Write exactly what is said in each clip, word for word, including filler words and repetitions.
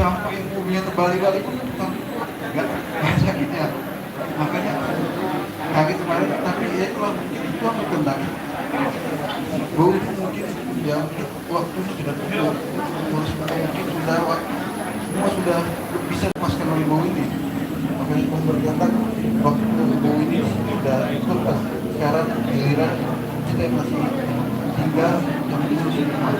Sampai mobilnya terbalik-balik pun, nggak, nggak sakitnya. Makanya kaget kemarin, tapi ya itulah, mungkin itu yang berkehendak. Bau itu mungkin, ya, mungkin waktunya sudah tepat. Terus mungkin sudah waktu, semua sudah bisa dilepaskan oleh bau ini. Makanya Tuhan berkehendak, waktu bau ini sudah tuntas. Sekarang giliran kita yang masih tinggal, yang mengurus rumah.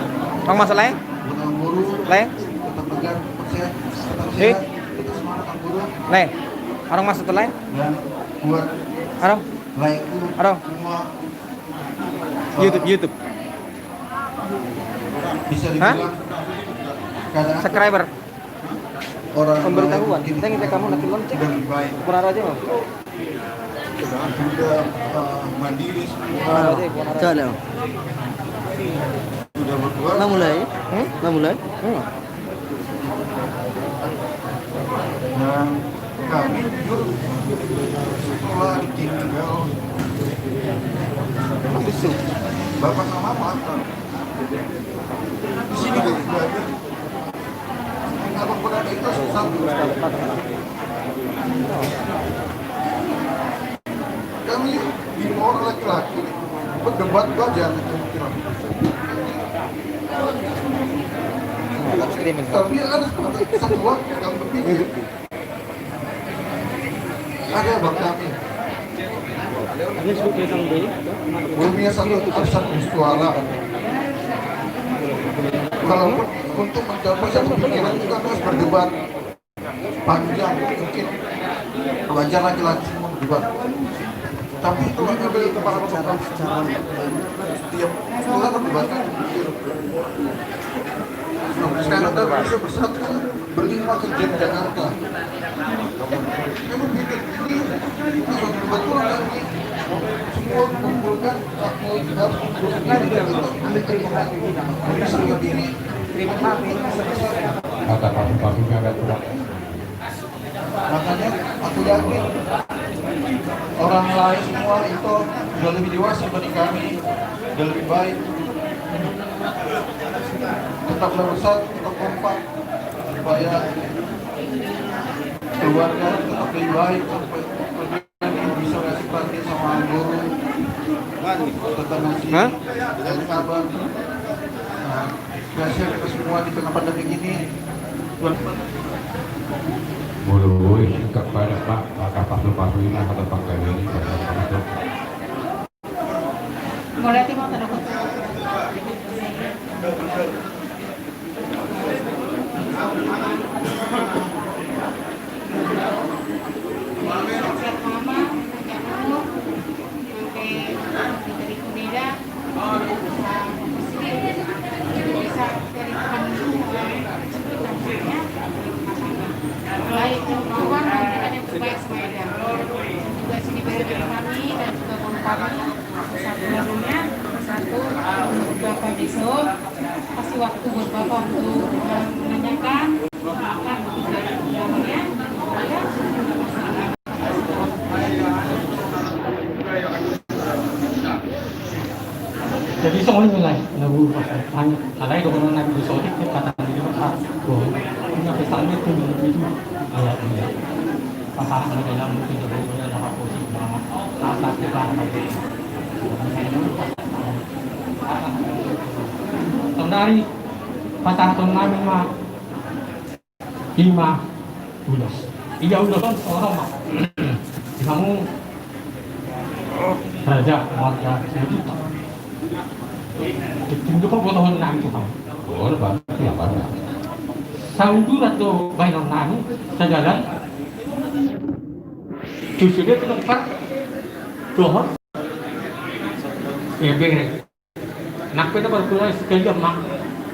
Bang, masalahnya? Bukan buru, lain? Tetap tegar, tetap sehat, tetap sehat, tetap semangat, Bang Guru. Lain. Arong masuk tuh, lain? Dan buat, arong, lain, arong, semua, YouTube, eh, YouTube. Bisa dibilang, hah? Subscriber. Orang pemberitahuan. Kita, kita kamu nanti lonceng. Lebih baik. Kurang aja, Bang. Sudah, eh, mandiri semua. Sudah, sudah berkeluarga. Mau mulai? Hmm? Mau mulai? Hmm. Dan kami jujur sekolah ditinggal. Bapak sama Mama. Di sini, Bu, belajar. Apa pun ada itu susah. Kami lima orang laki-laki berdebat gua aja, kira-kira. Tapi ada seperti satu waktu yang berpikir. Ada, Bang, kami. Belum ya satu, ada satu suara. Kalau untuk mencapai satu pikiran, kita harus berdebat panjang, mungkin. Wajar laki-laki semua berdebat. Tapi kalau ngambil kepala secara, secara tiap sekolah berdebat. Sekarang kita bisa bersatu. Berlima kerja di Jakarta. Memang bikin ini, ini betul kan? Semua mengumpulkan, aku harus mengumpulkan diri. Kata pasu-pasunya agak kurang. Makanya aku yakin orang lain semua itu udah lebih dewasa dari kami, udah lebih baik. Tetaplah bersatu, tetap kompak. Supaya keluarga tetap lebih baik, sampai bisa ngasih perhatian sama guru, tetap ngasih, hah? Ngasih kabar. Nah, kasihan kita semua di tengah pandemi ini. Tuhan. Molo singkat padat, Pak, maka pasu-pasu ini akan terpangkal ini. Mauliate ma, tanda kutip. Siap mama, siap umur, sampai dari Kudeda, bisa dari Tuhan, baik, Tuhan, kita yang terbaik semuanya. Juga sini dari kami dan juga guru kami. Satu lagunya, satu untuk Bapak besok. Kasih waktu buat Bapak untuk, eh, menanyakan. Jadi songon i nilai na guru pas. Alai dohonon nami di sore, kata nami di rumah. Ini apa, sampai itu, itu. Alhamdulillah. Pasahat ma dalam mungkin jauh-jauh na paposik ma. Asa kita. Saudari, pasahaton nami ma lima ulos. Ia ulos on songon on ma. Di hamu raja, marga Simanjuntak. Tinggal pabotohon nami tu hamu. Saunduran do bahenon nami, sajalan. Tusi dia tu tempat dohot. Ya, bere. Nang pe na parpulai sekalian ma.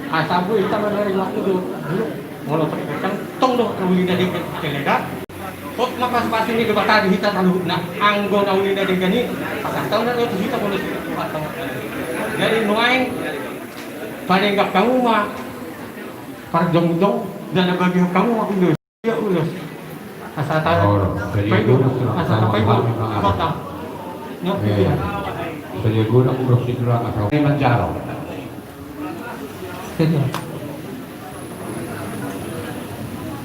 Asa boi hita mamereng waktu do. Molo tong do na uli na denggan, kelega. Hot ma pasu-pasu ni Debata di hita saluhutna. Anggo na uli na denggan i, pasahat na do tu hita molo. Jadi nuaeng, padenggan hamu ma parjongjong, dan bagi hamu ma ulos. Ia ulos. Asa ta-, asa ta-, sadia godang ulos di tulang asa manjalo. Sadia.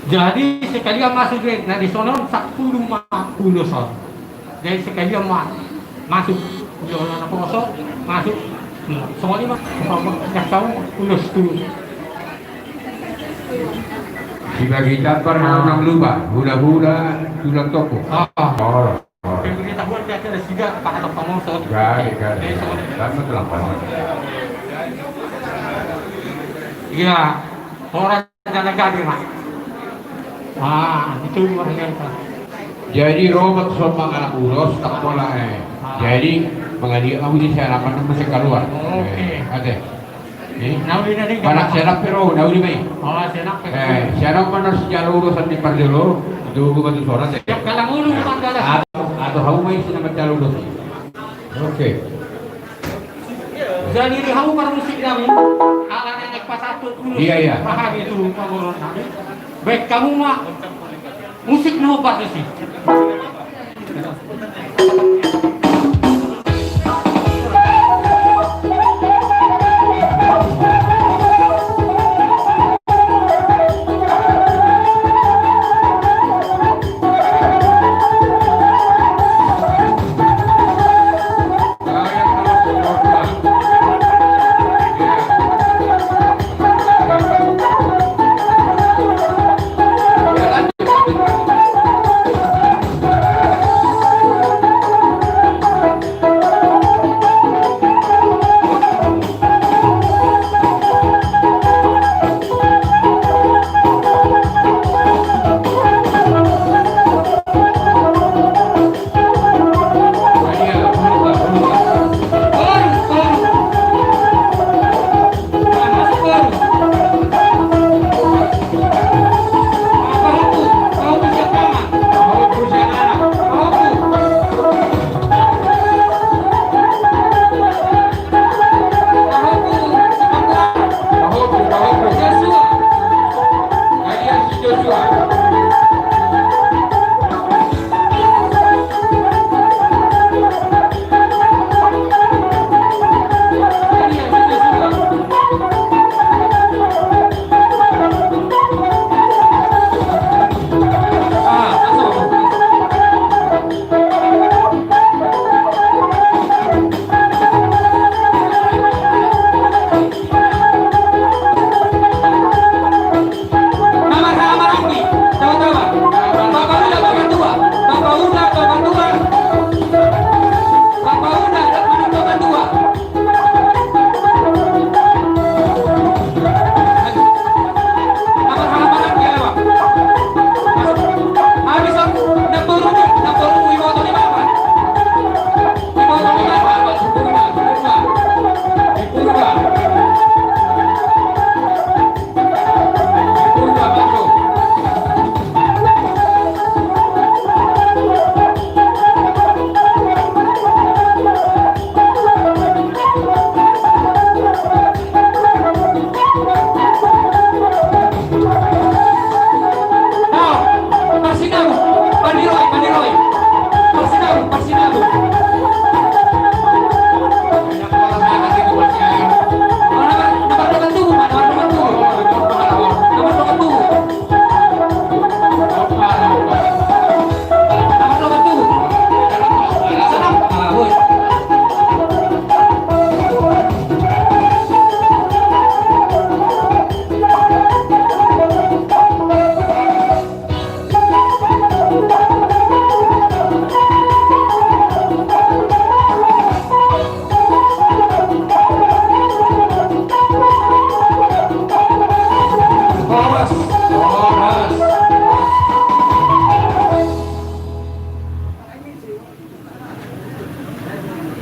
Jadi sekalian masuk duit, na di sonon sampulu ma ulos on. Jadi sekalian ma-, masuk, ulos na poso, masuk. Nah, soalnya mah, yang tahu ulos tu. Sibagi tampar na unang lupa, hula-hula, tulang toko. Ah. Oh. Pemberitahuan dia ada tiga, Pak, atau Pak Monson. Gari, gari. Dari sono. Kan betul apa? Iya, orang jalan gari, Pak. Ah, itu luar biasa. Jadi robot sombong anak ulos, tak pola, eh. Ah. Jadi, mangaliat kamu di sana, apa namanya, keluar. Oke. Eh, ada. Eh? Nauli na di. Mana sianak pero, nauli mai. Oh, sianak pero. Eh, sianak mana sijalo ulos di parjolo, itu bukan tu sorat, eh. Siap kalang ulu, Pak, kalang. Atau, atau hamu mai sina manjalo ulos. Oke. Jadi di hamu parmusik nami, ala nenek pasatu dulu. Iya, iya. Paham itu, Pak Guru nami. Baik, kamu, Mak. Musik nomor empat sih.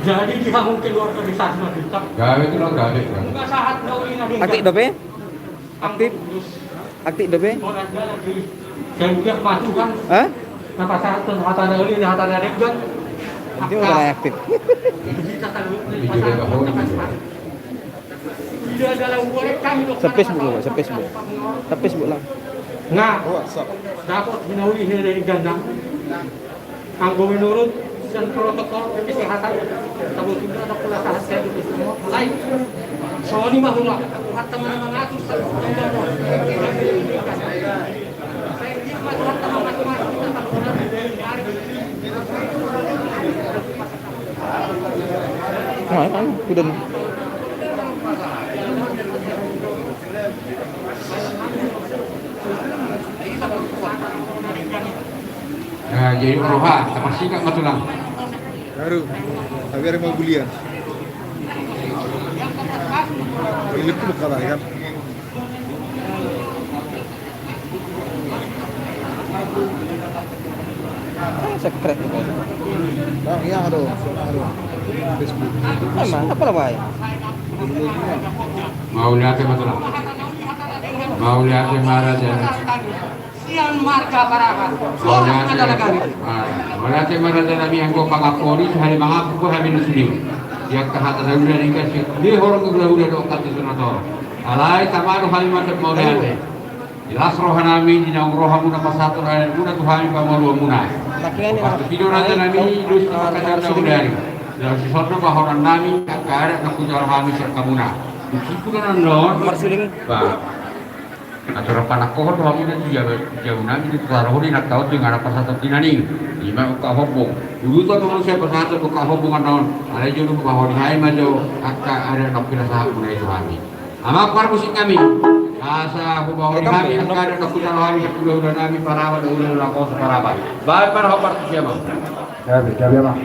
Jadi dia mungkin luar biasa. Gabe tu lo gabe. Atik dope? Aktif? Aktif dope? Hah? Nanti udah mulai aktif. Sa-Facebook lo, sa-Facebook. Sa-Facebook lah. Nah, dapat hinawi dari gandang. Anggo menurut dan protokol kesehatan, kalau tidak ada pula sahat saya di semua. Lain. Soalnya mah ulah. Kata mana mengatur satu. Kudan. Nah, jadi roha, sama sikat matulang. Baru, tapi ada mau bulian. Ini pun kabar kan. Ah, sekret itu. Bang, iya, aduh, aduh. Facebook. Emang, apa namanya? Mauliate ma tulang. Mauliate ma raja. Sian marga Parapat. Mauliate. Ah, mauliate ma raja nami, anggo pangamponi, sahali mangampon hami na sude. Di angka hata na ula ni kasi, di horong ula-ula do angka tu sunator. Alai tama do hami mandok mauliate. Di las roha nami, di naung roha muna pasahat raja muna tu hami pangoluan muna. Pas tu pido raja nami, dos tu pangkataion na ula ni. Jala sison do bahonan nami, angka adat na hujalo hami sian hamuna. Di situ do non non. Marsiling. Ba. Acara panangkohon do hami na tu jabu, jabu nami di tu karohon i na taon di ngana pasahat tu tinani. Ima ungka hombong. Dulu tu manusia pasahat ungka hombong annon. Alai jo do bahon hami ma jo angka adat na pinasahat muna i tu hami. Amang parmusik nami, asa hubahon hami angka adat na hujalo hami, ula-ula nami Parapat, ula-ula kosa Parapat. Baen ma na hombar tu si amang. Gabe, gabe amang.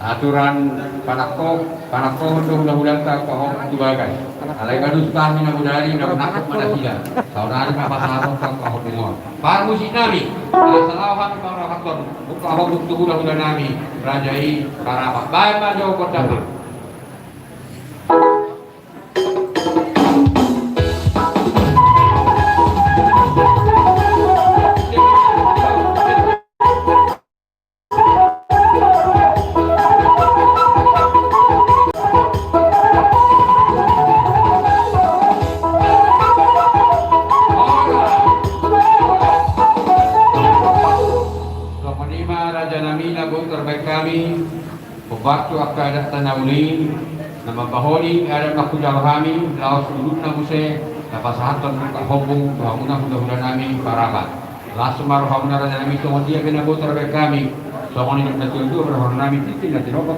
Aturan panangko, panangkohon do hulahulanta angka hohom tu bagas. Alai badusta hami na bodari na manangkok ma nasida. Saonari ma pasahaton angka hohom on. Parmusik nami, asa laho hami pasahathon angka hohom tu hulahula nami, raja i Parapat. Baen ma jo gondang. Songon i ma raja nami na boi tarbahen hami. Hombar tu angka adat na uli, na mambahoni adat na hujalo hami, laos ujungna muse, na pasahathon angka hohom tu hamuna hulahula nami Parapat. Las ma rohamuna raja nami, songon dia pe na boi tarbahen hami, songon nidok na tuatua, roha nami tintin na tinopa.